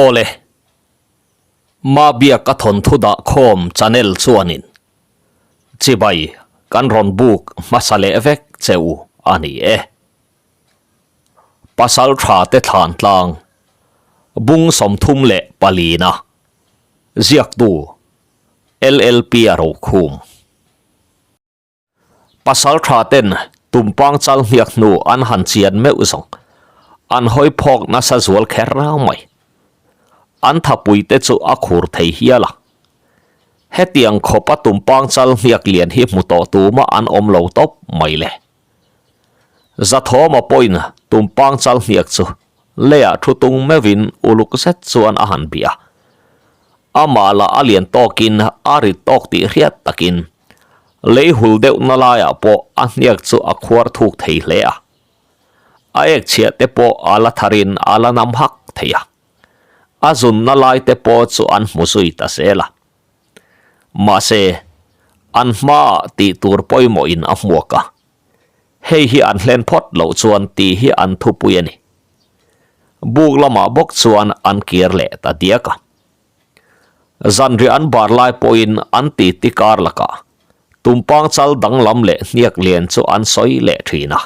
Awle, Mabiak a thawnthu dah khawm channel chuanin chibai kan rawn buk hmasa leh vek che u a ni e. Pasal tha te thlan tlang bung 34 na ziaktu LLP a rokhum. Pasal tha ten tumpang chal hniak hnu an han chian meuh zawng an hawi phawk nasa zual kher mai. An thapui te chu a khur thei hial a. Hetiang khawpa tumpang chal hniak lian hi hmu tawh tumah an awm lo tawp mai le. Zathawma pawhin tumpang chal hniak chu leiah thu tung meuhin uluk zet chuan a han bih a. Amah lah a lian tawkin a rit tawk tih hriat takin lei hul deuh na laiah pawh a hniak chu a khuar thuk thei hle a. A ek chhiah te pawh a la tharin a la nam hak thei a. A zunna lai te pawh chu an hmu zui ta zel a. Mahse, an hmaah tih tur pawimawhin a hmuak a. Hei hi an hlen phawt loh chuan tih hi an thupui a ni. Buk lamah bawk chuan an kir leh ta diak a. Zanriah an bar lai pawhin an titi kar lakah tumpang chal danglam leh hniak lian chu an sawi leh thin a.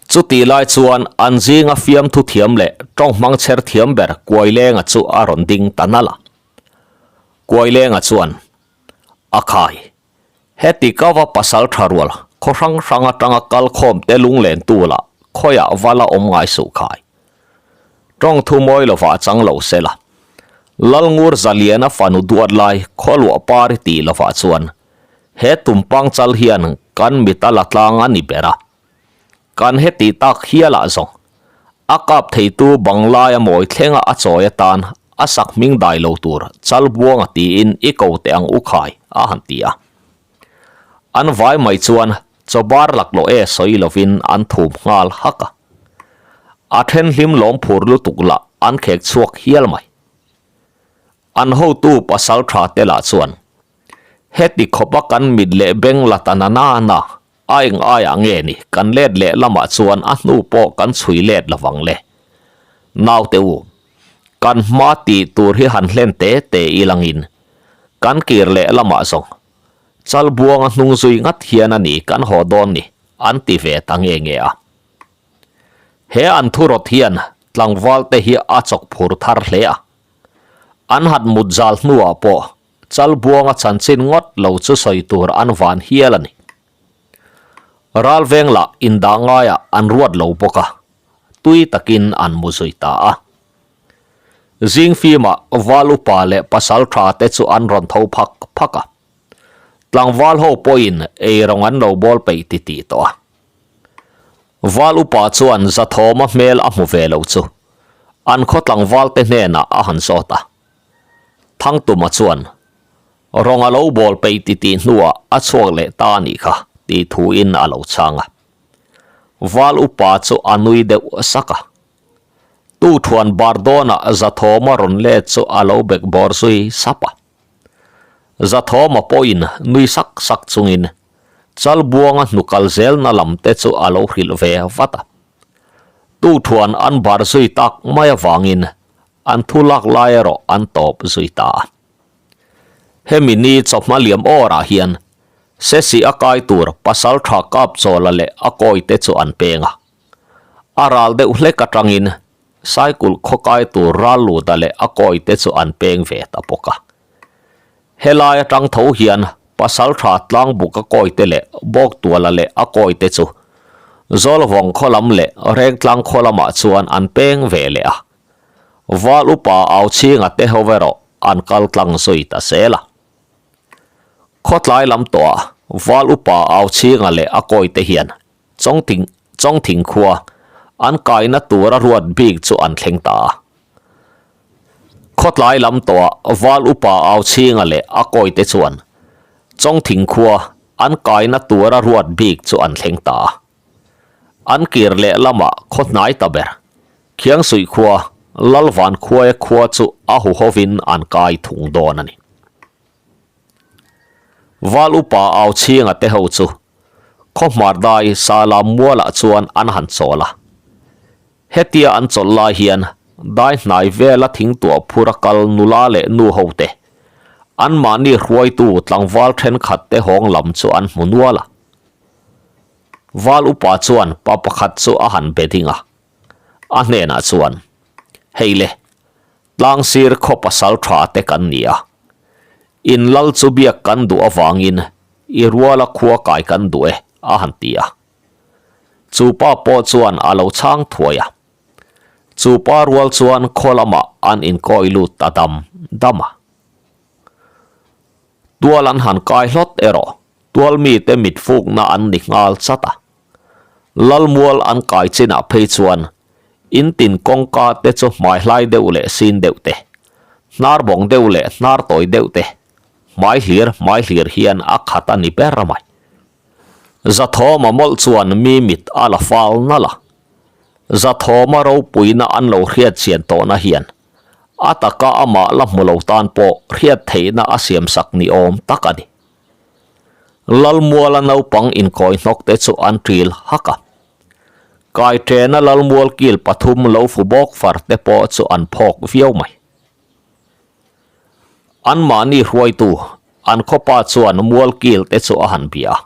Chutih lai chuan an zinga fiamthu thiam leh tawnghmang chher thiam ber Kuailenga chu a rawn ding ta nalh a. Kuailenga chuan, A khai, Heti ka va pasal tha rual, khaw hrang hrang atanga kal khawm te lunglen tu lah khawiah va la awm ngai suh khai. Tawng thu mawi lovah chang lo se la. Lalngur Zaliana fanu duat lai khawluah pari tih lovah chuan he tumpang chal hian kan mit a la tlang a ni ber a. Kan heti tak hialah zawng a kap theitu banglai a mawi thlenga a chawi atan a sak hming dai lo tur chal buanga tiin i ko teh ang u khai a han ti a. An vai mai chuan chaw bar laklawh e sawi lovin an thum nghal hak a. A then hlim lawm phur lutuk lah an khek chhuak hial mai. An hotu pasal tha te lah chuan heti khawpa kan mit leh beng la ta na na na A eng aiah nge ni kan let leh lamah chuan a hnu pawh kan chhui let lovang le. Naute u, kan hma tih tur hi han hlen te te i langin kan kir leh lamah zawng Chalbuanga hnung zui ngat hian a ni kan haw dawn ni an ti ve ta nge nge a. He an thurawt hian tlangval te hi a chawk phur thar hle a. An han mut zal hnuah pawh Chalbuanga chanchin ngawt lo chu sawi tur an van hial a ni. Ralveng lah indah ngaiah an ruat lo bawk a, tui takin an mu zui ta a. Zing fimah val upa leh pasal tha te chu an rawn tho phak phak a. Tlangval ho pawhin eirawng an lo bawl peih titih tawh a. Val upa chuan Zathawma hmel a hmu ve lo chu an khaw tlangval te hnenah a han zawt a. Thangtuma chuan, Rawng a lo bawl peih titih hnuah a chhuak leh ta a nih kha, tih thuin a lo chhang a. Val upa chu a nui deuh sak a. Tuthuan bar dawnah Zathawma rawn let chu a lo bek bawr zui sap a. Zathawma pawhin nui sak sak chungin Chalbuanga hnukal zelna lam te chu a lo hrilh ve vat a. Tuthuan an bar zui tak mai avangin An thu lak lai erawh an tawp zui ta a. Hemi ni chawhma liam awrah hian Sesi a kai tur pasal tha kap chawla leh a kawi te chu an peng a. A ral deuh hlek atangin Saikul khaw kai tur ral luta leh a kawi te chu an peng ve ta bawk a. Helai atang tho hian pasal tha tlangbuk a kawi te leh Bawktuala leh a kawi te chu Zawlvawng khaw lam leh Rengtlang khaw lamah chuan an peng ve leh a. Val upa au chhinga te ho erawh an kal tlang zui ta zel a. Khawtlai lam tawhah Val upa au chhinga leh a kawi te hian Chawngthing Chawngthing khua an kaina tura ruat bik chu an thleng ta a. Khawtlai lam tawhah Val upa au chhinga leh a kawi te chuan Chawngthing khua an kaina tura ruat bik chu an thleng ta a. An kir leh lamah khaw hnai ta ber Khiangsuih khua, Lalvan khuaia khua chu a huhovin an kai thung dawn a ni. Val upa au chhinga te ho chu khaw hmardai Salam mualah chuan an han chawl a. Hetia an chawlh lai hian Dai hnai vela thingtuah phura kal nula leh nu ho te, anmahni hruaitu tlangval thenkhat te hawng lam chu an hmu nual a. Val upa chuan pa pakhat chu a han be ding a, a hnenah chuan, Hei le, tlangsir khaw pasal tha te kan ni a, in lal chu biak kan duh avangin i ruala khua kai kan duh e, a han ti a. Chu pa pawh chuan a lo chhang thuai a. Chu pa rual chuan khaw lamah an inkawi lut ta dam dam a. Tual an han kai hlawt erawh tual mite mit fukna an ni nghal chat a. Lalmual an kai chinah phei chuan in tin kawngka te chu hmai hlai deuh leh sin deuh te, hnar bawng deuh leh hnar tawi deuh te, hmai hlir hmai hlir hian a khat a ni ber mai. Zathawma mawlh chuan mi mit a la fal nalh a. Zathawma ropuina an lo hriat chian tawhna hian a taka amah la hmu lo tan pawh hriat theihna a siamsak ni awm tak a ni. Lalmuala naupang inkawi hnawk te chu an ṭil hak a. Kaiṭena Lalmual kil pathum lo fu bawk far te pawh chu an phawk viau mai. Anmahni hruaitu an khawpa chuan Mualkil te chu a han bia a.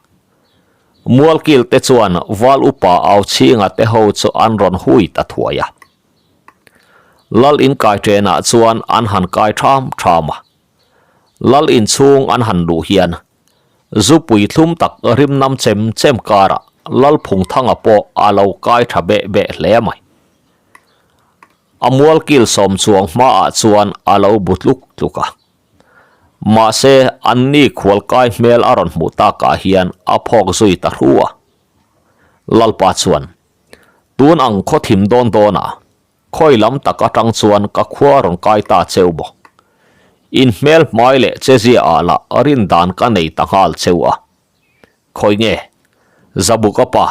Mualkil te chuan Val upa au chhinga te ho chu an rawn hui ta thuai a. Lal inkai ṭenah chuan an han kai ṭham ṭham a. Lal inchhung an han luh hian zupui thlum tak rim nam chem chem karah Lalphungthanga pawh a lo kai ṭha beh beh hle mai. A mualkil sawm chuang hmaah chuan a lo bu tluk tluk a. Mahse, anni khualkai hmel a rawn hmuh takah hian a phawk zui ta hru a. Lalpa chuan, Tun ang khaw thim dawn dawnah, khawi lam tak atang chuan ka khua rawn kai ta cheu maw? In hmel hmai leh chezia ah lah rin dan ka nei ta nghal cheu a. Khawi nge? Zabuka pa,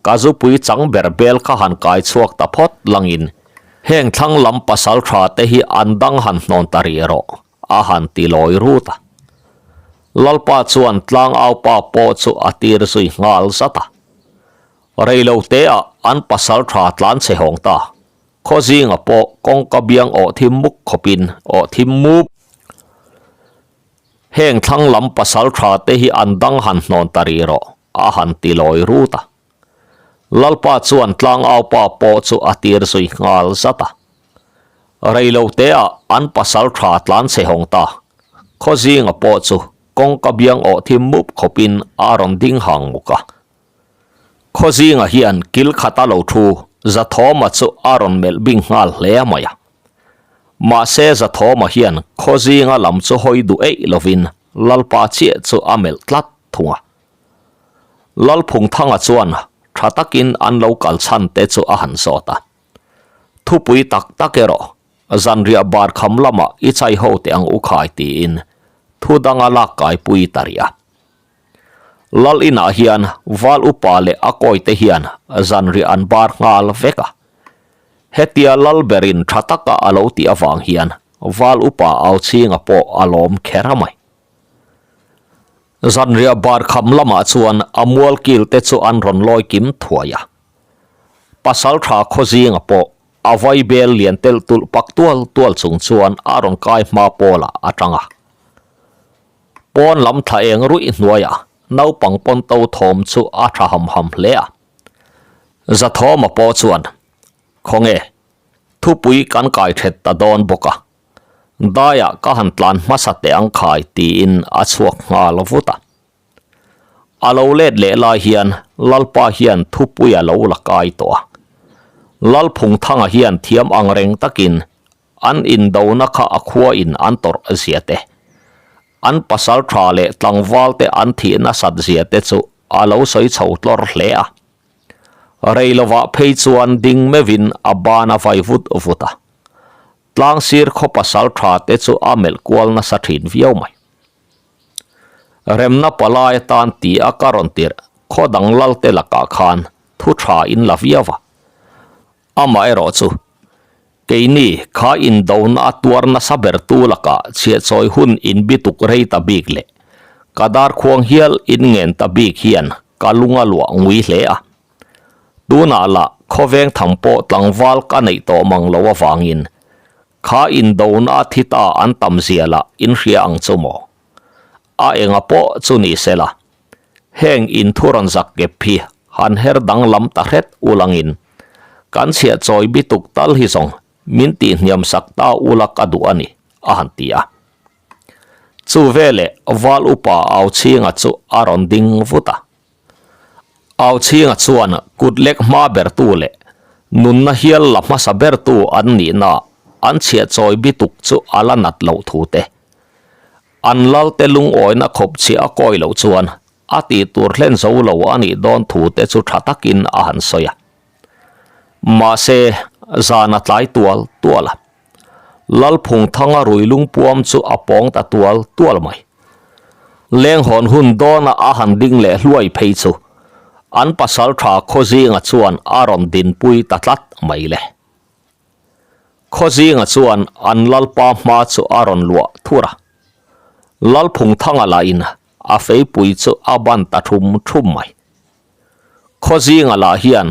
ka zupui chang ber bel kha han kai chhuak ta phawt langin heng thlang lam pasal tha te hi an dang han hnawn ta rih rawh, a han ti lawi rut a. Lalpa chuan tlangau pa pawh chu a tir zui nghal zat a. Reilo te ah an pasal tha tlan chhe hawng ta. Khaw zinga pawh kawngka biang awh thim muk khawpin awh thim mup. Heng thlang lam pasal tha te hi an dang han hnawn ta rih rawh, a han ti lawi rut a. Lalpa chuan tlangau pa pawh chu a tir zui nghal zat a. Reilo te ah an pasal tha tlan chhe hawng ta, khaw zinga pawh chu kawngka biang awh thim mup khawpin a rawn ding hang muk a. Khaw zinga hian kil khata lo thu Zathawma chu a rawn melh bing nghal hle mai a. Mahse Zathawma hian khaw zinga lam chu hawi duh eih lovin Lalpa chiah chu a melh tlat thung a. Lalphungthanga chuan tha takin an lo kal chhan te chu a han zawt a. Thupui tak tak erawh zanriah bar kham lamah i chai ho teh ang u khai tiin thu danga lak kaipui ta rih a. Lal inah hian val upa leh a kawite hian zanriah an bar nghal vek a. Hetia lal berin tha taka a lo tih avang hian val upa au chhinga pawh a lawm kher a mai. Zanriah bar kham lamah chuan a mual kil te chu an rawn lawi kim thuai a. Pasaltha khaw zinga pawh a vaibel lian telh tulh pak tual tual chung chuan a rawn kai hma pawlah a tang a. Pawn lam thla eng ruih hnuaiah naupang pawn to thawm chu a tha ham ham hle a. Zathawma pawh chuan, Khawnge, thupui kan kai thet ta dawn bawk a, daiah ka han tlan hmasa teh ang khai tiin a chhuak nghal vut a. A lo let leh lai hian Lalpa hian thupui a lo la kai tawh a. Lalphungthanga hian thiam ang reng takin An indona kha a khua in an tawrh zia te, an pasal tha leh tlangval te an thih nasat zia te chu a lo sawi chho tlawr hle a. Rei lovah phei chuan ding meuhin a ban a vai vut vut a. Tlang sir khaw pasal tha te chu a melh kual nasa thin viau mai. Remna palai atan ti a ka rawn tirh khaw dang lal te lakah khan thu tha in la viau a. Amaherawh chu, keini kha indona a tuar nasa bertu lakah chhiahchawi hun inbituk rei ta bik leh ka darkhuang hial inngen ta bik hian ka lung a luah ngui hle a. Tunah lah Khawveng tham pawh tlangval ka neih tawh mang lo avangin kha indona a thi ta an tam zia lah in hria ang chu maw? A enga pawh chu ni se la, heng inthu rawn zak kep hi han her danglam ta hret ulangin kan chhiah chawi bituk tal hi zawng min tihhniam sak ta ula ka duh a ni, a han ti a. Chu veleh Val upa Auchhinga chu a rawn ding vut a. Auchhinga chuan kut lek hma bertu leh nunna hial la hmasa bertu an nihna an chhiah chawi bituk chu a la nat loh thu te, an lalte lungawina khawp chhiah a kawi loh chuan a tih tur hlen zo lo a nih dawn thu te chu tha takin a han sawi a. Mahse, zan a tlai tual tual a. Lalphungthanga rui lungpuam chu a pawng ta tual tual mai. Lenghawn hun dawna a han ding leh hluai phei chu an pasal tha Khawzinga chuan a rawn dinpui ta tlat mai le. Khawzinga chuan an lalpa hma chu a rawn luah thur a. Lalphungthanga lahin a feipui chu a ban ta thum thum mai. Khawzinga lah hian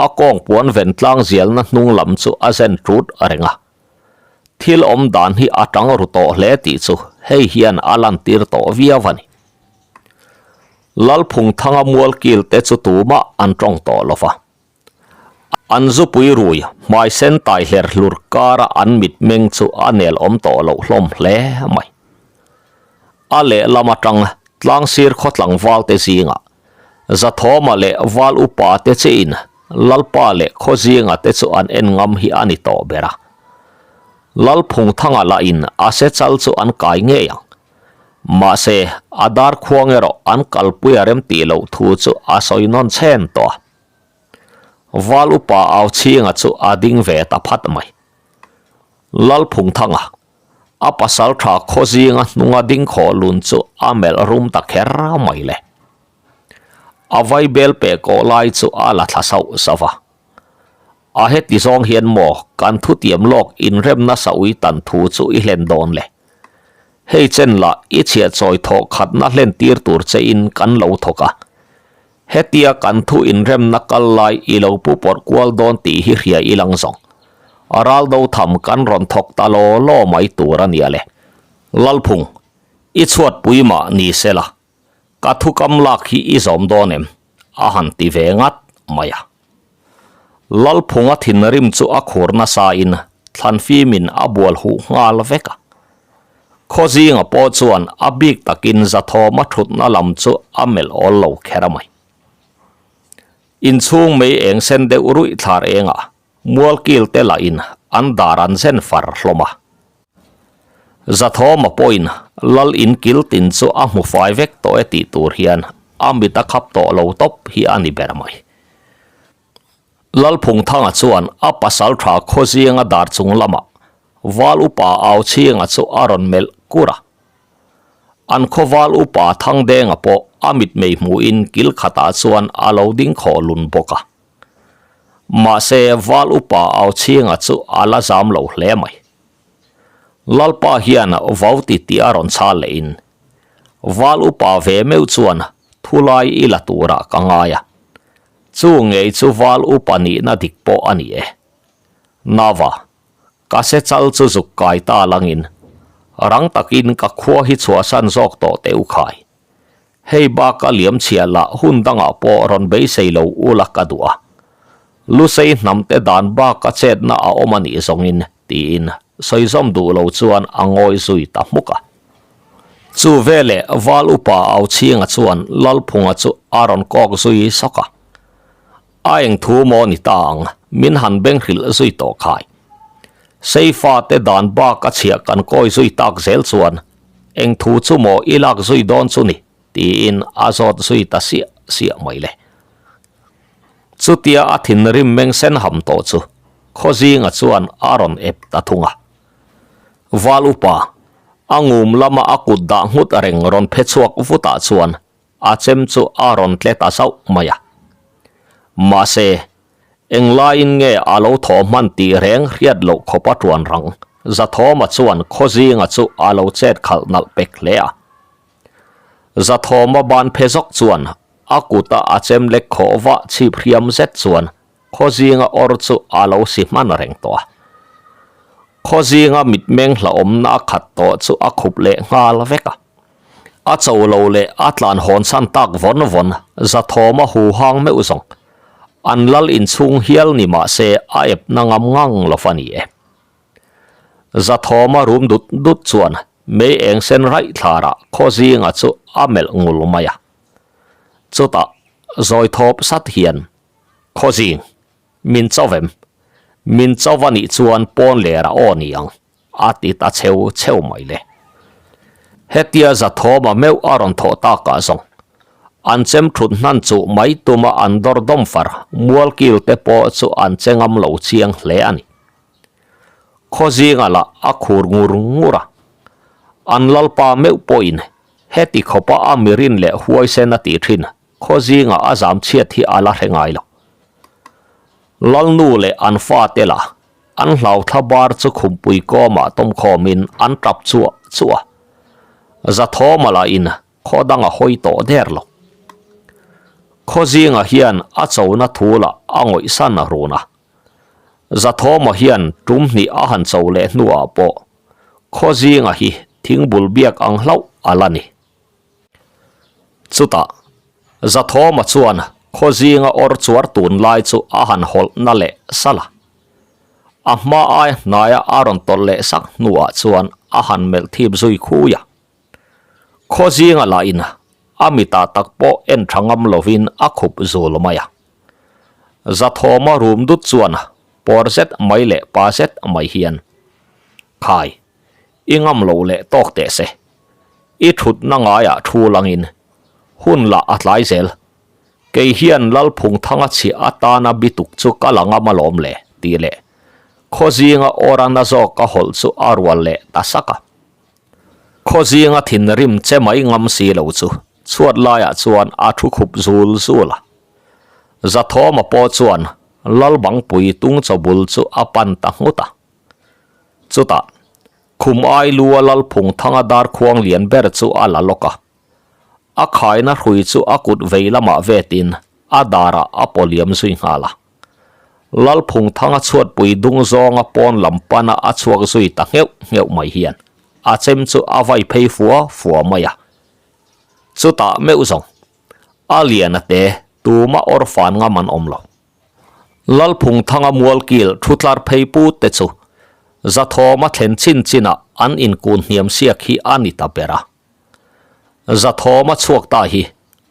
a kawng puan ven tlang zialna hnung lam chu a zen ṭut reng a. Thil awm dan hi a ṭang ru tawh hle tih chu hei hian a lantir tawh viau a ni. Lalphungthanga mualkil te chu tumah an ṭawng tawh lo va. An zupui rui hmai sen tai hler hlur kara an mitmeng chu a nel awm tawh loh hlawm hle mai. A lehlam atang tlangsir khaw tlangval te zingah Zathawma leh Val upa te chiin Lalpa leh khaw zinga te chu an en ngam hi a ni tawh ber a. Lalphungthanga lahin a se chal chu an kai ngei ang. Mahse, a dar khuang erawh an kalpui a rem tih loh thu chu a sawi nawn chhen tawh a. Val upa au chhinga chu a ding ve ta phat mai. Lalphungthanga, a pasal tha khaw zinga hnunga ding khawh lun chu a melh rum ta kher mai le. A vaibel peh kawh lai chu a la thla sauh sauh va. A heti zawng hian maw kan thutiam lawk inremna saui tan thu chu i hlen dawn le. Hei chen lah i chhiah chawi thawh khatna hlen tir tur che in kan lo thawk a. Hetia kan thu inremna kal lai i lo pu pawrh kual dawn tih hi hria i lang zawng. A ral do tham kan rawn thawk ta law law mai tur a nia le. Lalphung, i chhuat pui mah ni se la, ka thu kam lak hi i zawm dawn em? a han ti ve ngat mai a. Lalphunga thinrim chu a khur nasa in thlanfimin a bual huh nghal vek a. Khawzinga pawh chuan a bik takin Zathawma thutna lam chu a melh awl lo kher a mai. Inchhung mei eng sen deuh ruih thlar engah mualkil te lahin an dar an zen far hlawm a. Zathawma pawhin lal in kil tin chu a hmu fai vek tawh e tih tur hian a mit a khap tawh lo tawp hi a ni ber mai. Lalphungthanga chuan a pasal tha Khawzinga dar chung lamah Val upa Auchhinga chu a rawn melh kur a. An khaw val upa Thangdenga pawh a mitmei hmuhin kil khatah chuan a lo ding khawh lun bawk a. Mahse val upa Auchhinga chu a la zam lo hle mai. Lalpa hian vau ti tih a rawn chhal lehin val upa ve meuh chuan thulai i la turah ka ngai a. Chu ngei chu val upa nihna dik pawh a ni e. Nava, ka se chal chu zuk kai ta langin rang takin ka khua hi chhuahsan zawk tawh teh u khai. Hei bak a liam chhia lah hun dangah pawh rawn beisei lo ula ka duh a. Lusei hnamte dan bak a chetna a awm a nih zawngin tiin sawi zawm duh lo chuan a ngawi zui ta hmuk a. Chu veleh Val upa Auchhinga chuan Lalphunga chu a rawn kawk zui sawk a. A eng thu maw ni ta ang, min han beng hrilh zui tawh khai. Seifa te dan bak a chhiah kan kawi zui tak zel chuan eng thu chu maw i lak zui dawn chu ni tiin a zawt zui ta siah siah mai le. Chutia a thinrim meng sen ham tawh chu Khawzinga chuan a rawn ep ta thung a. Val upa, a ngum lama a kut dah nghut reng rawn phe chhuak vutah chuan a chem chu a rawn tle ta zauh mai a. Mahse, englaiin nge a lo thaw hman tih reng hriat loh khawpa ṭuan rang Zathawma chuan Khawzinga chu a lo chet khalh nalh pek hle a. Zathawma ban phe zawk chuan a kuta a chem lek khawh vah chhip hriam zet chuan. khaw zinga awr chu a lo si hman reng tawh a. Khaw zinga mitmeng hlauhawmna a khat tawh chu a khup leh nghal vek a. A cho lo leh a tlan hawn chhan tak vawn vawn Zathawma hu hang meuh zawng. An lal inchhung hial ni mah se a ep na ngam ngang lo va ni e. Zathawma rum dut dut chuan mei eng sen raih thlarah khaw zinga chu a melh ngul mai a. Chutah zawi thawp sat hian, Khaw zing, min cho vem? Min cho va nih chuan pawn ler a aw ni ang, a ti ta cheu cheu mai le. Hetia Zathawma meuh a rawn thawh takah zawng, an chem thut hnan chuh mai tuma an dawr dawm far mualkil te pawh chu an che ngam lo chiang hle a ni. Khaw zinga lah a khur ngur ngur a, an lalpa meuh pawhin Heti khawpa a mirin leh huaisen a tih thin khaw zingah a zam chhiat hi a la hre ngai lo. Lalnu leh an fate lah an hlau thla bar chu khumpui kawmah tawmkhawmin an tap chuah chuah a. Zathawma lahin khaw dang a hawi tawh der lo. Khaw zingah hian a chona thu lah a ngawihsan a run a. Zathawma hian tum hnih a han cho leh hnuah pawh Khaw zinga hi thingbul biak ang hlauh a la ni. Chutah, Zathawma chuan khaw zinga awr chuar tun lai chu a han hawlh na leh salh a. A hma ai hnaia a rawn tawlh leh sak hnuah chuan a han melh thip zui khui a. Khaw zinga lahin a mitah tak pawh en tha ngam lovin a khup zul mai a. Zathawma rum dut chuan pawr zet mai leh pa zet mai hian, Khai, i ngam lo leh tawk teh se. I thutna ngaiah thu langin hun lah a tlai zel. Kei hian Lalphungthanga chhiah atana bituk chu ka la ngam alawm le, tih leh khaw zinga awra na zawk a hawlh chu a rual leh ta sak a. Khaw zinga thinrim che mai ngam si lo chu chhuat laiah chuan a thu khup zul zul a. Zathawma pawh chuan Lalbangpui tung chawbul chu a pan ta nghut a. Chutah, khum ai lua Lalphungthanga darkhuang lian ber chu a la lawk a. A khaina hrui chu a kut vei lamah vetin a darah a pawliam zui nghal a. Lalphungthanga chhuatpui dung zawnga pawn lam pana a chhuak zui ta ngheuh ngheuh mai hian a chem chu a vai phei fua fua mai a. Chutah meuh zawng, a lian a te tuma awr fan ngam an awm lo. Lalphungthanga mualkil thu tlar phei put te chu Zathawma thlen chin chinah an inkun hniam siak hi a ni ta ber a. Zathawma chhuak ta hi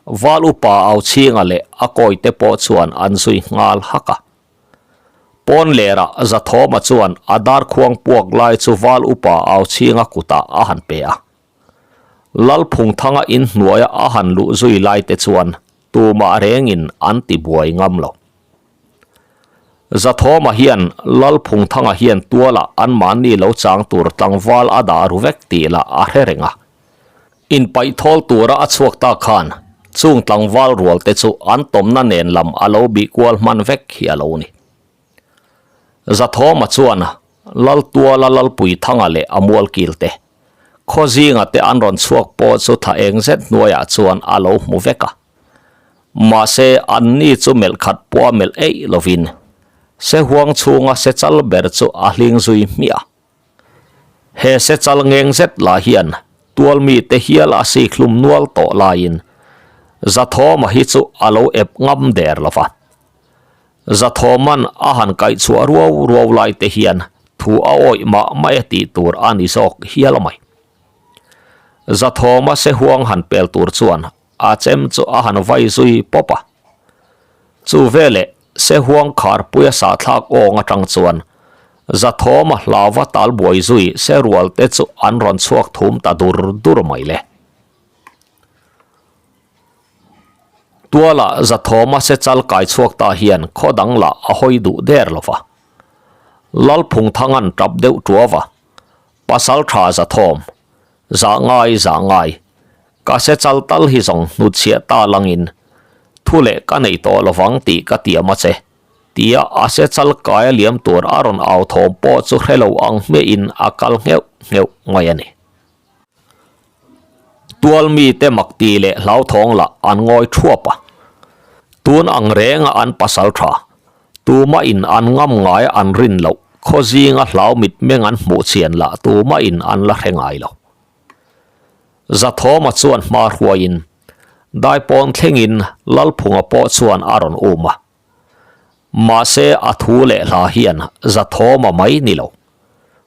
Val upa au chhinga leh a kawite pawh chuan an zui nghal hak a. Pawn lerah Zathawma chuan a darkhuang puak lai chu Val upa au chhinga kutah a han pe a. Lalphungthanga inhnuaia a han luh zui lai te chuan tumah rengin an ti buai ngam lo. Zathawma hian Lalphungthanga hian tualah anmahni lo chang tur tlangval a dah ru vek tih lah a hre reng a. Inpaih thawl tura a chhuak ta khan chung tlangval rual te chu an tawmna nen lam a lo bih kual hman vek hi a lo ni. Zathawma chuan Laltuala Lalpuithanga leh a mualkil te Khaw zinga te an rawn chhuak pawh chu tha eng zet hnuaiah chuan a lo hmu vek a. Mahse, anni chu melh khat pawh a melh eih lovin se huang chhunga se chal ber chu a hling zui hmiah a. He se chal ngeng zet lah hian tual mite hial a sik hlum nual tawh laiin Zathawma hi chu a lo ep ngam der lo va. Zathawman a han kaih chhuah ruau ruau lai te hian thu a awih mah mah e tih tur a ni zawk hial mai. Zathawma se huang han pel tur chuan a chem chu a han vai zui pawp a. Chu veleh se huang kharpuia sahthlak awng atang chuan Zathawma hlauva tal buai zui se rual te chu an rawn chhuak thum ta dur dur mai le. Tuala Zathawma se chal kai chhuak ta hian khaw dang lah a hawi duh der lo va. Lalphungthanga'n tap deuh tuau a, Pasal tha Zathawm, zah ngai zah ngai, ka se chal tal hi zawng hnutchhiah ta langin thu leh ka nei tawh lo vang tih ka tiam a che, tia a se chal kai a liam tur a rawn au thawm pawh chu hre lo ang hmiahin a kal ngheuh ngheuh mai a ni. Tual mite mak ti leh hlauthawng lah an ngawi thuap a. Tun ang renga an pasal tha. Tumah in an ngam ngai an rin loh, khaw zinga hlau mitmeng an hmuh chian lah tumah in an la hre ngai lo. Zathawma chuan hma hruaiin Daipawn thlengin Lalphunga pawh chuan a rawn um a. Mahse a thu leh hla hian Zathawma mai ni lo,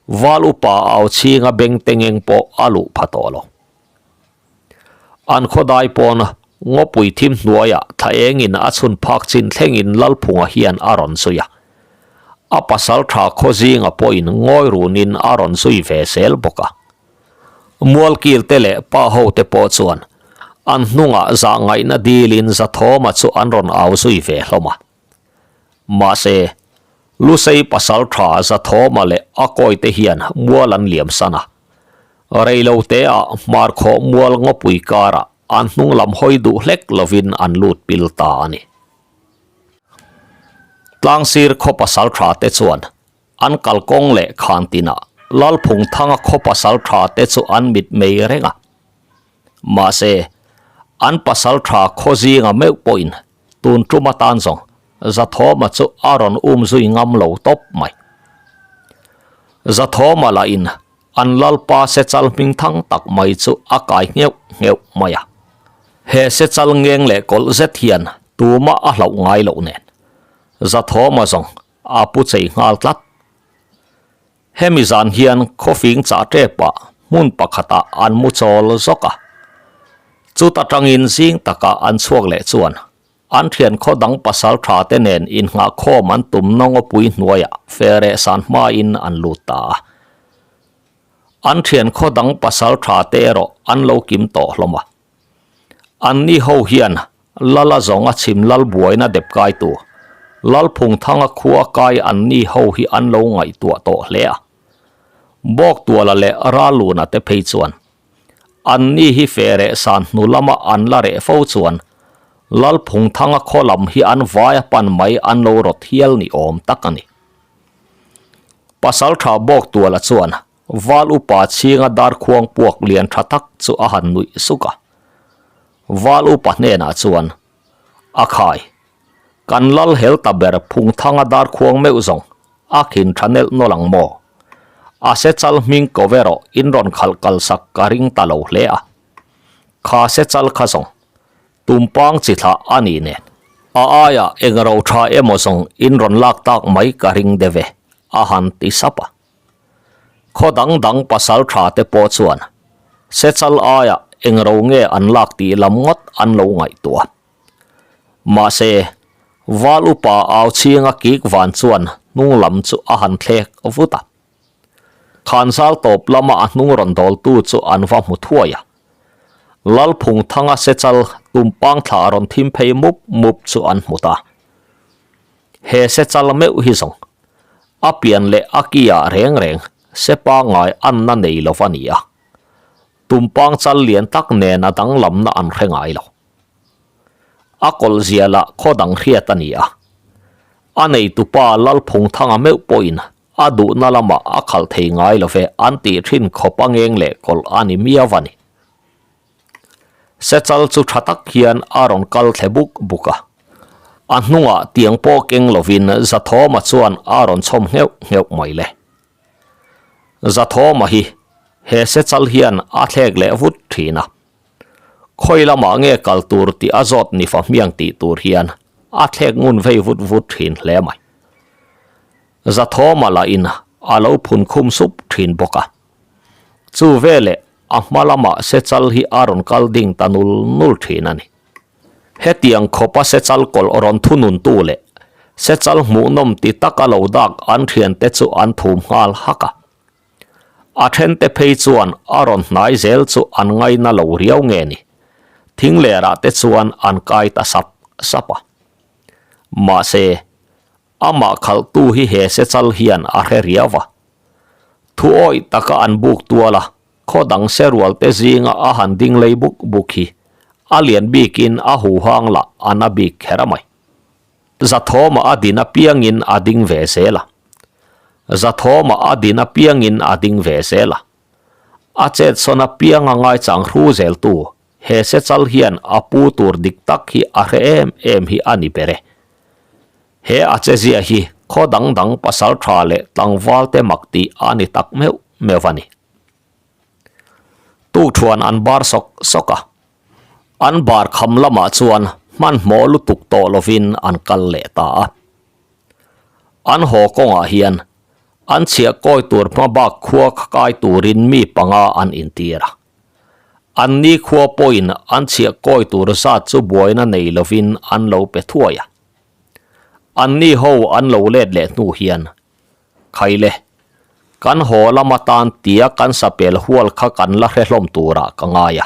Val upa au chhinga beng tengeng pawh a luh pha tawh lo. An khaw daipawn ngawpui thim hnuaiah thla engin a chhun phak chin thlengin Lalphunga hian a rawn zui a. A pasal tha khaw zinga pawhin ngawi runin a rawn zui ve zel bawk a. Mualkil te leh pa ho te pawh chuan an hnungah zah ngaihna dilin Zathawma chu an rawn au zui ve hlawm a. Mahse, Lusei pasal tha Zathawma leh a kawite hian mual an liam san a. Reilo teah hmarkhawh mual ngawpui karah an hnung lam hawi duh hlek lovin an lut pil ta a ni. Tlangsir khaw pasal tha te chuan an kalkawng leh khan tinah Lalphungthanga khaw pasal tha te chu an mit mei reng a. Mahse, an pasal tha khaw zinga meuh pawhin Tun tum atan zawng Zathawma chu a rawn um zui ngam lo tawp mai. Zathawma lahin an lalpa sechal hming thang tak mai chu a kai ngheuh ngheuh mai a. He sechal ngeng leh kawlh zet hian tumah a hlauh ngai loh nen Zathawma zawng a pu chei nghal tlat. Hemi zan hian khawfing chah tepah hmun pakhatah an mu chawl zawk a. Chuta tangin zing takah an chhuak leh chuan an thian khaw dang pasal tha te nen innghahkhawm an tum nawngawpui hnuaiah fereh san hmain an lut ta a. An thian khaw dang pasal tha te erawh an lo kim tawh hlawm a. Anni ho hian Lala zawnga chhim lal buaina dep kaitu Lalphungthanga khua kai anni ho hi an lo ngaihtuah tawh hle a. Bawktuala leh Raluna te phei chuan anni hi fereh san hnu lama an la reh fo chuan Lalphungthanga khaw lam hi an vaia pan mai an lo rawt hial ni awm tak a ni. Pasaltha Bawktuala chuan Val upa chhinga darkhuang puak lian tha tak chu a han nuih suk a. Val upa hnenah chuan, A khai, kan lal hel ta ber Phungthanga darkhuang meuh zawng a khin tha nelh nawlh ang maw? A se chal hming ko ve rawh in rawn khalh kal sak ka ring ta lo hle a. Kha se chal kha zawng tumpang chi thlah a nih nen a aiah eng ro tha emaw zawng in rawn lak tak mai ka ring deuh e, a han ti sap a. Khaw dang dang pasal tha te pawh chuan Sechal aiah eng ro nge an lak tih lam ngawt an lo ngaihtuah. Mahse, Val upa au chhinga kik van chuan hnung lam chu a han thlek vut a. Khanzal tawp lama a hnung rawn dawltu chu an va hmu thuai a. Lalphungthanga Sechal tumpang thla rawn thim phei mup mup chu an hmu ta. He Sechal meuh hi zawng A pian leh a ki ah reng reng se pangngai anna nei lo va ni a. Tumpang chal lian tak nen a danglamna an hre ngai lo. A kawlh zia lah khaw dang hriat a ni a. A neitupa Lalphungthanga meuh pawhin a duhna lamah a khalh thei ngai lo ve an tih thin khawp a ngeng leh kawlh a ni miau a ni. Sechal chu tha tak hian a rawn kal thle buk buk a. A hnungah tiang pawh keng lovin Zathawma chuan a rawn chhawm ngheuh ngheuh mai le. Zathawma hi he Sechal hian a thlek leh vut thin a. Khawi lamah nge kal tur tih a zawt ni fa hmiang tih tur hian a thlek ngun vei vut vut thin hle mai. Zathawma lahin a lo phun khum sup thin bawk a. Chu veleh a hma lamah Sechal hi a rawn kal ding ta nul nul thin a ni. Hetiang khawpa Sechal kawlh rawn thununtu leh Sechal hmuhnawm ti taka lo dak an thiante chu an thum nghal hak a. A thente phei chuan a rawn hnai zel chu an ngaina lo riau nge ni, thinglerah te chuan an kai ta sap sap a. Mahse, amah khalhtu hi he Sechal hian a hre riau a. Thu awih taka an buk tual a, khaw dang se rual te zinga a han ding lei buk buk hi a lian bikin a huhang lah a na bik kher a mai. Zathawma a din apiangin a ding ve zel a. Zathawma a din apiangin a ding ve zel a. A chetsawn apianga ngaichang hru zeltu he sechal hian a pu tur dik tak hi a hre em em hi a ni ber e. He a chezia hi khaw dang dang pasal tha leh tlangval te mak tih a ni tak meuh meuh a ni. Tukṭhuan an bar sawk sawk a, an bar kham lamah chuan hmanhmawh lutuk tawh lovin an kal leh ta a. An haw kawngah hian an chhiah kawi tur hma bak khua kha kai turin mi panga an intir a. An ni khua pawhin an chhiah kawi tur zat chu buaina nei lovin an lo pe thuai a. An ni ho an lo let leh hnu hian Khaile, kan haw lam atan tia kan sapel hual kha kan la hre hlawm turah ka ngai a.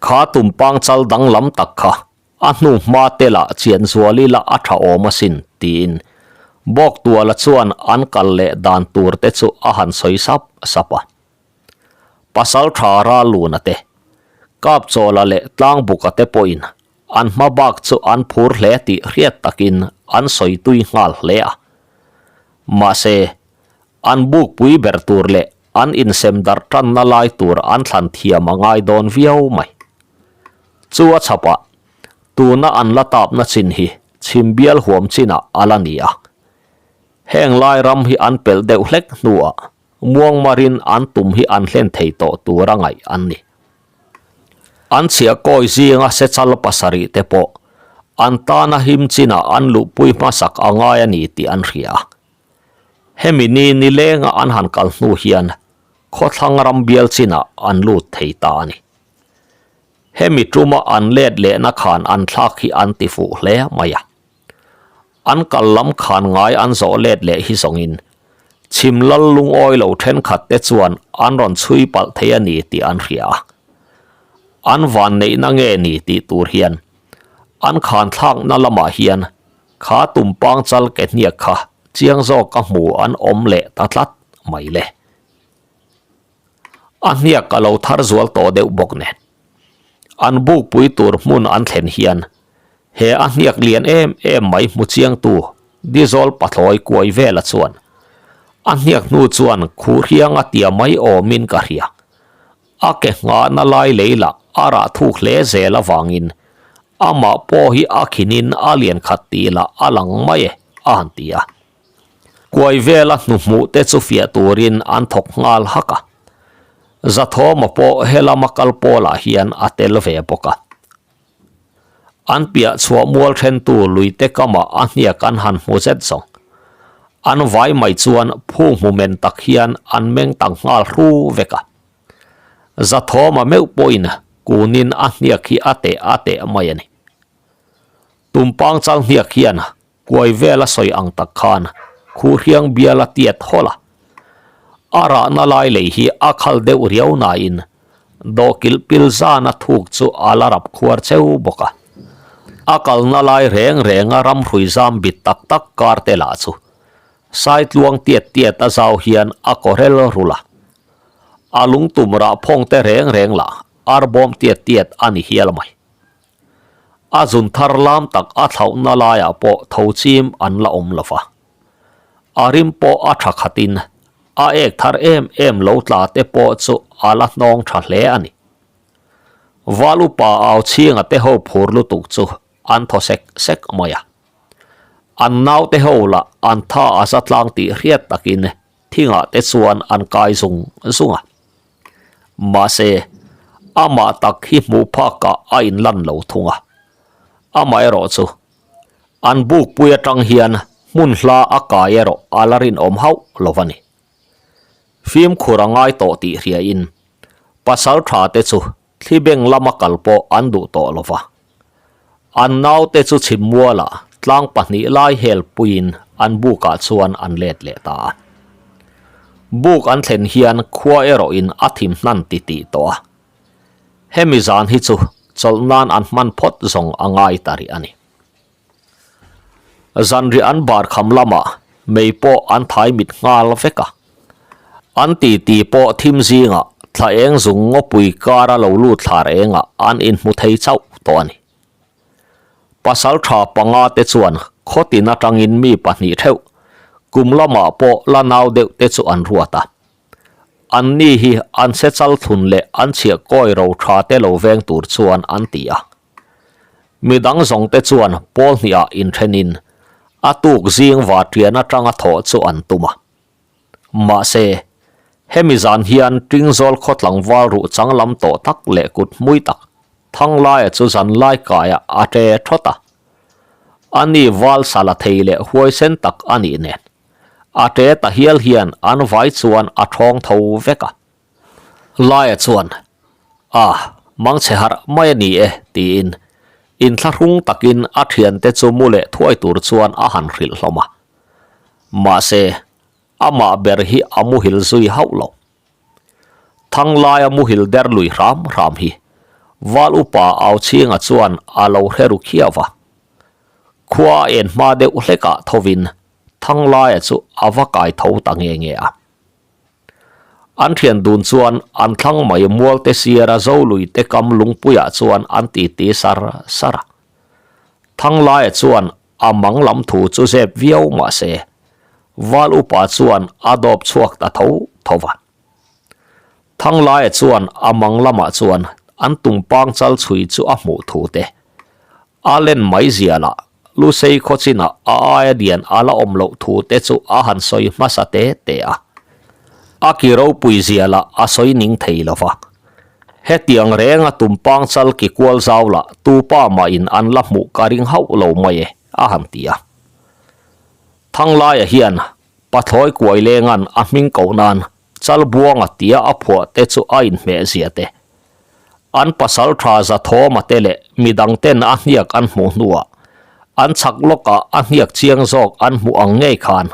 Kha tumpang chal danglam tak kha a hnu hma te lah chian zual ila a tha awm asin tiin Bawktuala chuan an kal leh dan tur te chu a han sawi sap sap a. Pasal tha Ralluna te, Kapchawla leh Tlangbuka te pawhin An hma bak chu an phur hle tih hriat takin an sawi tui nghal hle a. Mahse, an bukpui ber tur leh an insem darh tanna lai tur an thlan thiam a ngai dawn viau mai. Chu a chhapah, tuna an la tapna chin hi chhim bial huam chinah a la ni a. Heng lai ram hi an pelh deuh hlek hnuah muangmarin an tum hi an hlen thei tawh tur a ngaih an ni. An chhiah kawi zinga sechal pasarih te pawh an tana him chinah an luhpui hmasak a ngai a ni tih an hria. Hemi ni nilenga an han kal hnu hian khawthlang ram bial chinah an lut thei ta a ni. Hemi tuma an let lehna khan an thlak hi an ti fuh hle mai a. An kal lam khan ngai an zawh let leh hi zawngin chhim lal lungawi lo thenkhat te chuan an rawn chhui palh thei a ni tih an hria a. An van neihna nge ni tih tur hian an khan thlakna lamah hian kha tumpang chal ke hniak kha chiang zawk a hmu an awm leh ta tlat mai le. A hniak a lo thar zual tawh deuh bawk nen. An bukpui tur hmun an thlen hian he a hniak lian em em mai hmu chiangtu Dizawl pathlawi kuai vela chuan a hniak hnu chuan khuh hriang a tia mai awmin ka hria. A ke nghahna lai lei lah a rah thuk hle zel avangin amah pawh hi a khinin a lian khat tih lah a lang mai e a han ti a. Kuai vela hnuhmuh te chu fiah turin an thawk nghal hak a. Zathawma pawh helama kal pawlah hian a tel ve bawk a. An piah chhuah mual thentu luite kamah a hniak an han hmu zet zawng. An vai mai chuan phu hmu men tak hian an meng tak nghal hru vek a. Zathawma meuh pawhin kunin a hniak hi a teh a teh mai a ni. Tumpang chal hniak hian Kuai vel a sawi ang tak khan Khuhriang bial a tiat hawlh a. A rahna lai lei hi a khal deuh riau nain dawhkilh pil zan a thuk chu a la rap khuar cheu bawk a. A kalna lai reng renga ramhrui zam bit tak tak kar te lah chu Saitluang tiat tiat a zau hian a kaw rel rul a. A lungtum rah phawng te reng reng lah arbawm tiat tiat a ni hial mai. A zun thar lam tak a thlauhna laiah pawh tho chim an la awm lo va. A rim pawh a tha khatin a ek thar em em lo tla te pawh chu a la hnawng tha hle a ni. Val upa au chhinga te ho phur lutuk chu an thaw sek sek mai a. An naute ho lah an tha a za tlang tih hriat takin thingah te chuan an kai zung zung a. Mahse, amah tak hi hmuh phakah a inlan lo thung a. Amaherawh chu, an bukpui atang hian hmun hla a kai erawh a la rinawm hauh lo a ni. Fimkhur a ngai tawh tih hriain, pasal tha te chu Thlibeng lama kal pawh an duh tawh lo va. An naute chu chhim mualah tlang pahnih lai hel puiin an bukah chuan an let leh ta a. Buk an thlen hian khua erawhin a thim hnan ti tih tawh a. Hemi zan hi chu chawlh nan an hman phawt zawng a ngai ta rih a ni. Zanriah an bar kham lamah mei pawh an thai mit nghal vek a. An titi pawh thim zingah thla eng zung ngawpui kara lo lut thlar engah an inhmu thei chauh tawh a ni. Pasal tha panga te chuan khawtin atangin mi pahnih theuh kum lamah pawh la nau deuh te chu an ruat a. An ni hi an se chal thlun leh an chhiah kawi ro tha te lo veng tur chuan an ti a. Mi dang zawng te chuan pawl hnihah inthenin. A tuk zing varṭian aṭanga thawh chu an tum a. Mahse, hemi zan hian Ṭingzawl khaw tlangval ruh chang lam tawh tak leh kut hmui tak Thanglaia chu zanlai kaiah a ṭe ṭhawt a. Ani val sala thei leh huaisen tak a nih nen, a ṭe ta hial hian an vai chuan a ṭhawng tho vek a. Laia chuan, A, mangchhe harh mai a ni e, tiin inthlahrung takin a thiante chu mu leh thuai tur chuan a han hrilh hlawm a. Mahse, amah ber hi a muhil zui hauh lo. Thanglaia muhil der lui hram hram hi Val upa Auchhinga chuan a lo hre ru khiau va. Khua a en hma deuh hlekah thovin Thanglaia chu a va kai tho ta nge nge a. An thian dun chuan an thlang mai mualte sira Zolui te kam lungpuiah chuan an titi sar sar a. Thanglaia chuan a mang lam thu chu zep viau mah se, Val upa chuan a dawp chhuak ta tho tho va. Thanglaia chuan a mang lamah chuan an tumpang chal chhui chu a hmuh thu te A len mai zia lah, Lusei khaw chinah a aia lian a la awm loh thu te chu a han sawi hmasa te te a. A ki ropui zia lah a sawi ning thei lo va. Hetiang renga tumpang chal ki kual zau lah tu pa mahin an la hmuh ka ring hauh lo mai e, a han ti a. Thanglaia hian Pathlawi kuai lengan a hming koh nan Chalbuanga tia a phuah te chu a inhmeh zia te. An pasal tha Zathawma te leh midang ten a hniak an hmuh hnuah an chhak lawkah a hniak chiang zawk an hmuh ang ngei khan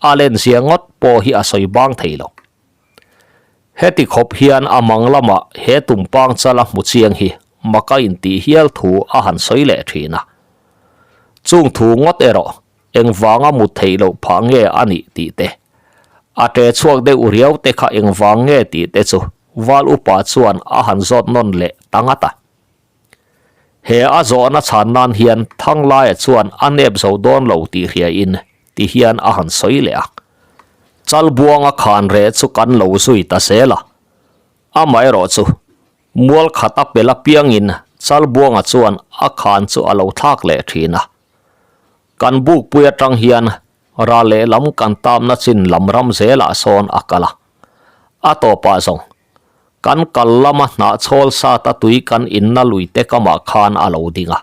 a len zia ngawt pawh hi a sawi bang thei lo. Heti khawp hian a mang lamah he tumpang chal a hmu chiang hi maka intih hial thu a han sawi leh thin a. Chung thu ngawt erawh Engvanga mut theih loh phah nge a nih tih te, a ṭe chhuak deuh riau te kha engvang nge tih te chu Val upa chuan a han zawt nawn leh ta ngat a. He a zawhna chhan nan hian Thanglaia chuan a nep zo dawn lo tih hriain ti hian a han sawi leh a. Chalbuanga khan reh chu kan lo zui ta zel a, amaherawh chu mual khat a pel apiangin Chalbuanga chuan a khan chu a lo thlak leh thin a. Kan bukpui atang hian ral lehlam kan tamna chin lam ram zelah sawn a kal a. A tawpah zawng, kan kal lama hnah chhawl sata tui kan inna lui te kamah khan a lo ding a.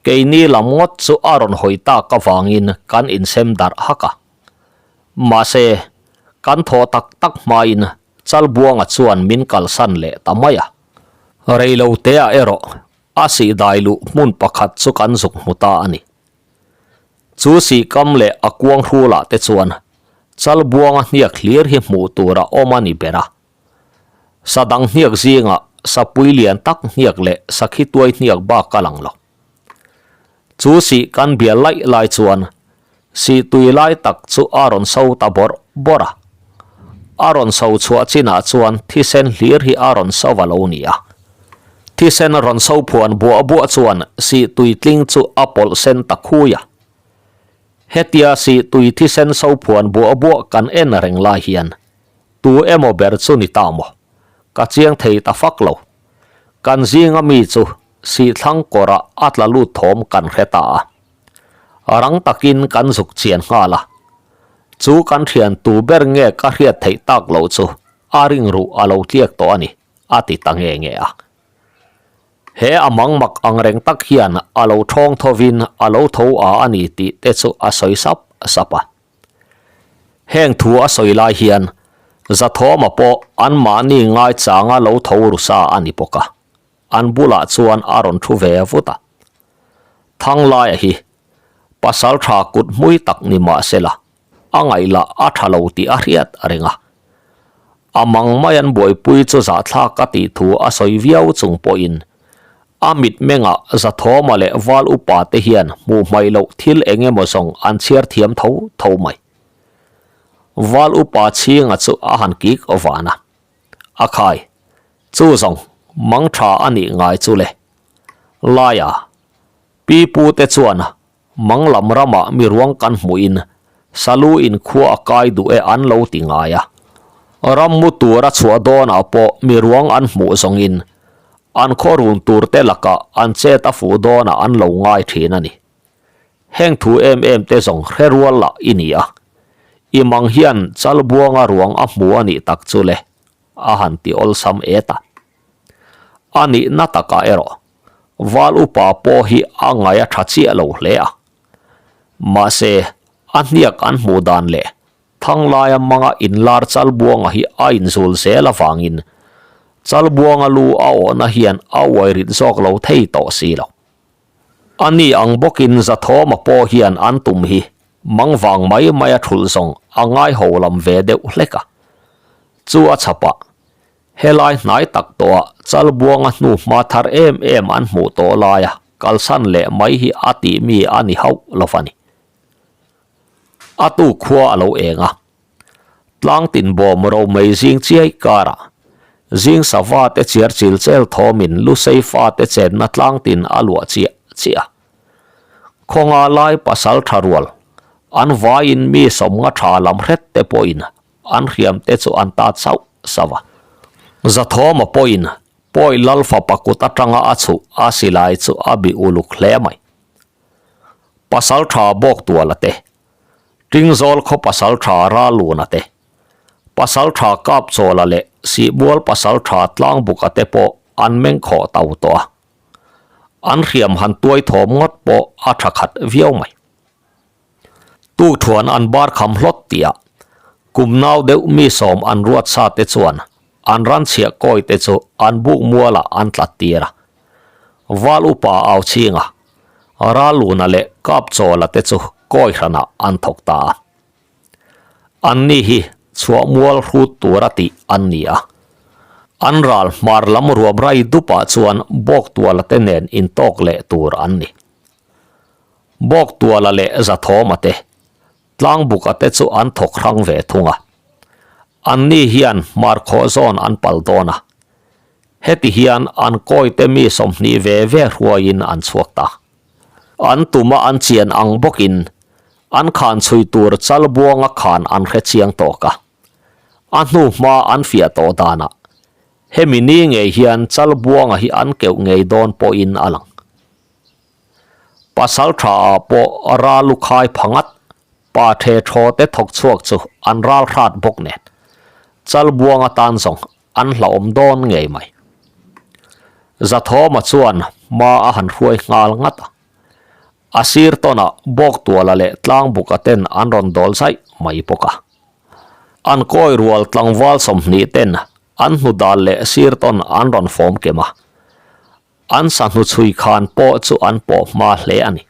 Keini lam ngawt chu a rawn hawi tak avangin kan insem darh hak a. Mahse, kan thaw tak tak hmain Chalbuanga chuan min kalsan leh ta mai a. Reiloteah erawh A sih dai luh hmun pakhat chu kan zuk hmu ta a ni. Chu sih kam leh a kuang hrulah te chuan Chalbuanga hniak hlir hi hmuh tur a awm a ni ber a. Sa dang hniak zingah sapui lian tak hniak leh sakhi tuai hniak bak a lang lo. Chu sih kan bia laih lai chuan Sih tui lai tak chu a rawn so ta bawrh bawrh a. A rawn so chhuah chinah chuan thisen hlir hi a rawn so va lo ni a. Thisen rawn so phuan buah buah chuan sih tui tling chu a pawlh sen ta khui a. Hetia sih tui thisen so phuan buah buah kan en reng lai hian tu emaw ber chu ni ta maw? Ka chiang thei ta fak lo. Kan zinga mi chu sih thlang kawrah a tla lut thawm kan hre ta a. Rang takin kan zuk chian nghal a, chu kan thian tu ber nge ka hriat theih tak loh chu a ring ruh a lo tliak tawh a ni, a ti ta nge nge a. He a mang mak ang reng tak hian a lo thawng thovin a lo tho a a ni tih te chu a sawi sap sap a. Heng thu a sawi lai hian Zathawma pawh anmahni ngaichanga lo tho ru sa a ni bawk a. An bulah chuan a rawn thu ve vut a. Thanglaia hi pasal tha kut hmui tak ni mah sela, a ngaihlah a tha lo tih a hriat a ring a. A mang mai an buaipui chu zahthlak a tih thu a sawi viau chung pawhin a mitmengah Zathawma leh Val upa te hian hmuh hmaih loh thil eng emaw zawng an chhiar thiam tho tho mai. Val upa chhinga chu a han kik van a. A khai, chu zawng mang tha a nih ngai chu le. Laia, pi pu te chuan mang lam ramah mi ruang kan hmuhin salu in khua a kai duh e an lo ti ngai a. Ram mu tur a chhuah dawnah pawh mi ruang an hmuh zawngin an khaw run tur te lakah an chet a fuh dawnah an lo ngai thin a ni. Heng thu em em te zawng hre rual lah i ni a. I mang hian Chalbuanga ruang a hmu a nih tak chu le, a han ti awlsam et a. A nihna takah erawh Val upa pawh hi a ngaih a tha chiah lo hle a. Mahse, a hniak an hmuh dan leh Thanglaia manga inlar Chalbuanga hi a inzul zel avangin Chalbuanga lu a awhna hian a uai rit zawk lo thei tawh si lo. A ni ang bawkin Zathawma pawh hian an tum hi mang vang mai mai a thulh zawng a ngai ho lam ve deuh hlek a. Chu a chhapah Helai hnai tak tawhah Chalbuanga hnu hma thar em em an hmuh tawh laia kalsan leh mai hi a tih mi a ni hauh lo va ni. A tu khua a lo eng a. Tlangtin bawm romei zing chiai karah zing sava te chiar chil chel thawmin Lusei fate chenna tlangtin a luah chiah chiah a. Khawnga lai pasal tha rual an vaiin mi sawmnga tha lam hret te pawhin An hriam te chu an ta chauh sauh a. Zathawma pawhin Pawi Lal fapa kut atanga a chhuh a silai chu a bi uluk hle mai. Pasal tha Bawktuala te, Tingzawl khaw pasal tha Raluna te, Pasal tha Kapchawla leh Sihbual pasal tha Tlangbuka te pawh an meng khawh tau tawh a. An hriam han tuai thawm ngawt pawh a tha khat viau mai. Tukthuan an bar kham hlawt tih ah kum nau deuh mi sawm an ruat sa te chuan an ran chhiah kawi te chu an buk mual ah an tlat tir a. Val upa au chhing a, Raluna leh Kapchawla te chu kawi hran ah an thawk ta a. An ni hi chhuah mual hrut tur a tih an ni a. An ral hmar lam ruam rai dup ah chuan Bawktuala te nen intawk leh tur an ni. Bawktuala leh Zathawma te, Tlangbuka te chu an thawk hrang ve thung a. Anni hian hmarkhawh zawn an pal dawn a. Heti hian an kawite mi 20 ve ve hruaiin an chhuak ta. An tuma an chian ang bawkin an khan chhui tur Chalbuanga khan an hre chiang tawk a. A hnu hma an fiah tawh danah hemi ni ngei hian Chalbuanga hi an keuh ngei dawn pawhin a lang. Pasal tha ah pawh ral lu khai pha ngat, pa the thaw te thawk chhuak chu an ral hrat bawk nen. Chalbuang atan zawng an hlauhawm dawn ngei mai. Zathawma chuan hma a han hruai nghal ngat a. A sir tawnah Bawktuala leh Tlangbuka ten an rawn dawl zaih mai bawk a. An kawi rual tlangval 20 ten an hnu dal leh sir tawn an rawn fawm kem a. An sahnu chhui khan pawh chu an pawh hma hle a ni.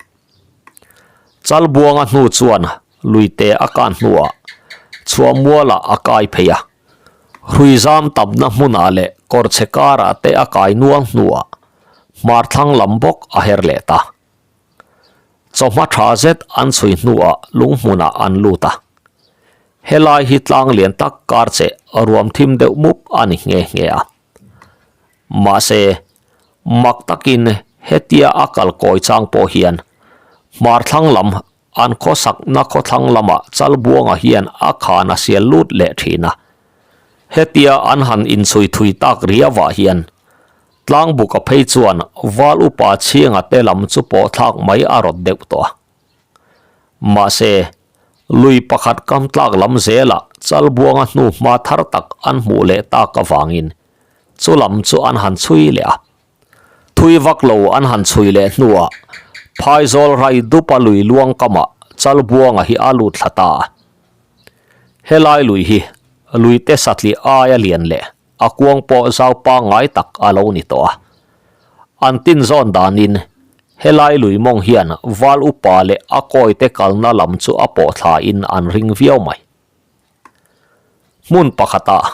Chalbuanga hnu chuan luite a kan hnuah Chhuahmualah a kai phei a. Hruizam tamna hmunah leh kawrchhe karah te a kai nual hnuah hmarthlang lam bawk a her leh ta. Chawhma tha zet an chhui hnuah lunghmunah an lut a. Helai hi tlang lian tak kar che ruam thim deuh mup a ni nghe nghe a. Mahse, mak takin hetia a kal kawi chang pawh hian hmarthlang lam an khawsakna khawthlang lamah Chalbuanga hian a khan a sial lut leh thin a. Hetia an han inchhui thui tak riauah hian Tlangbuka phei chuan Val upa chhinga te lam chu pawh thlak mai a rawt deuh tawh a. Mahse, lui pakhat kam tlak lam zelah Chalbuanga hnu hma thar tak an hmuh leh tak avangin chu lam chu an han chhui leh a. Thui vak lo an han chhui leh hnuah Phaizawl rai dupa lui luang kamah Chalbuanga hi a lut thla ta a. Helai lui hi lui te satliah aia lian leh A kuang pawh zau pangngai tak a lo ni tawh a. An tin zawn danin helai lui mawng hian val upa leh a kawite kalna lam chu a pawh thlain an ring viau mai. Hmun pakhatah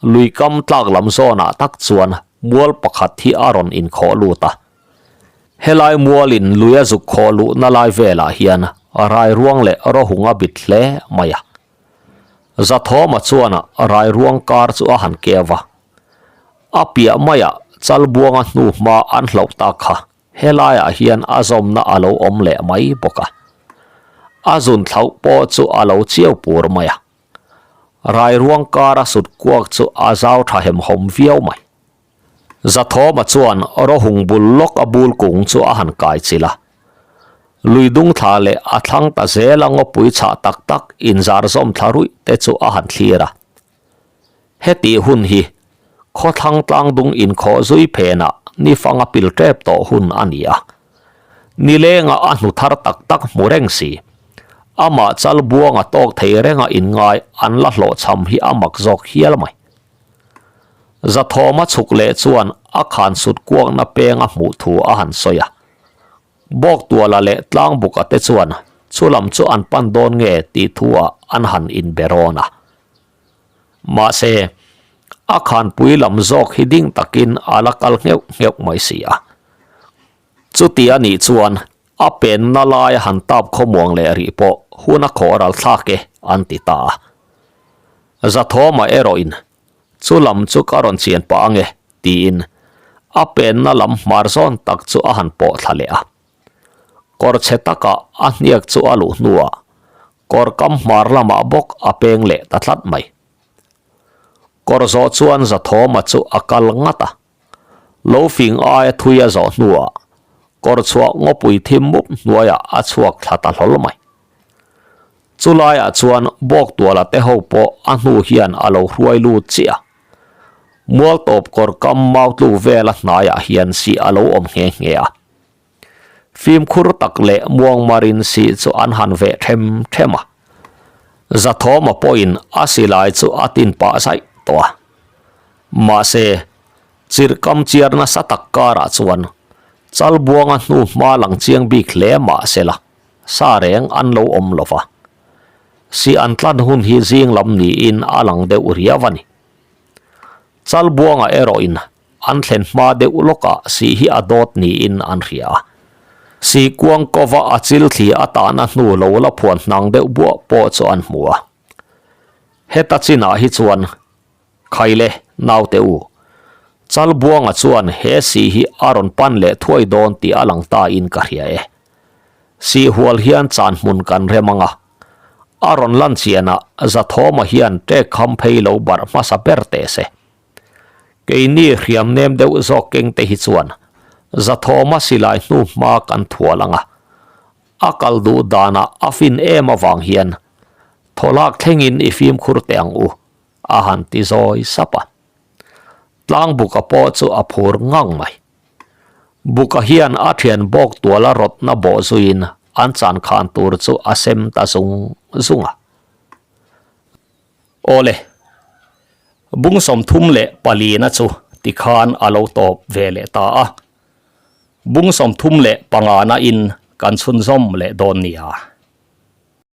lui kam tlak lam zawnah tak chuan mual pakhat hi a rawn inkhawh lut a. Helai mualin lui a zuk khawh luhna lai velah hian rairuang leh rawhung a bit hle mai a. Zathawma chuan rairuang kar chu a han keu a, a piah maiah Chalbuanga hnu hma an hlauh tak kha helaiah hian a zawmna a lo awm leh mai bawk a. A zun thlauh pawh chu a lo chiau pur mai a. Rairuang kara sut kuak chu a zau tha hemhawm viau mai. Zathawma chuan rawhung bul lawk a bul kung chu a han kai chilh a. Lui dung thla leh a thlang ta zel a ngawpui chhah tak tak inzar zawm thla ruih te chu a han thlir a. Hetih hun hi khawthlang tlangdung inkhawh zui phenah nifang a pil tep tawh hun a ni a. Nilenga a hnu thar tak tak hmu reng si. Amah chal buanga tawk thei renga inngai an la hlawhchham hi a mak zawk hial mai. Zathawma chhuk leh chuan a khan sut kuakna peng a hmuh thu a han sawi a. Bawktuala leh Tlangbuka te chuan chu lam chu an pan dawn nge tih thu-ah an han inbe rawn a. Mahse, a khanpui lam zawk hi ding takin a la kal ngheuh ngheuh mai si a. Chuti a nih chuan a penna laia han tap khawmuang leh rih pawh hun a khawh ral thlak e an ti ta a. Zathawma erawhin Chu lam chu ka rawn chian pah ange, tiin a penna lam hmar zawn tak chu a han pawh thla leh a. Kawr chhe takah a hniak chu a luh hnuah kawr kam hmar lamah bawk a peng leh ta tlat mai. Kawr zawh chuan Zathawma chu a kal ngat a. Lo fing aia thui a zawh hnuah kawr chhuah ngawpui thim mup hnuaiah a chhuak thla ta hlawl mai. Chulaiah chuan Bawktuala te ho pawh a hnu hian a lo hruai lut chiah a. Mualtawp kawr kam mau tluk vela hnaiah hian sih a lo awm nghe nghe a. Fimkhur tak leh muangmarin sih chu an han veh them them a. Zathawma pawhin a silai chu a tin pah zaih tawh a. Mahse, chirhkam chiar nasa tak karah chuan Chalbuanga hnu hma lang chiang bik hle mahsela, Sa reng an lo awm lo va. Si an tlan hun hi zing lam niin a lang deuh riau a ni. Chalbuanga erawhin an thlen hma deuh lawkah si hi a dawt niin an hria a. Si kuang kova a chil thli a tahna hnu lo la phuan hnang deuh buah pawh chu an hmu a. Heta chinah hi chuan Khaile, naute u. Chalbuanga chuan he si hi a rawn pan leh thuai dawn tih a lang ta in ka hria e. Si hual hian chan hmun kan rem ang a. A rawn lan chianah Zathawma hian ṭek kham phei lo barh hmasa ber teh se. Keini hriam nem deuh zawk keng te hi chuan Zathawma silai hnu hma kan thual ang a. A kal duh danah a fin em avang hian thawlak thlengin i fimkhur teh ang u. A han ti zawi sap a. Tlang Buka pawh chu a phur ngang mai. Buka hian a thian bawk tuala rawtna bawh zuiin an chan khan tur chu a sem ta zung zung a. Awle, bung 34 na chu tikhan a lo tawp ve leh ta a. Bung 35 na in kan chhunzawm leh dawn nia.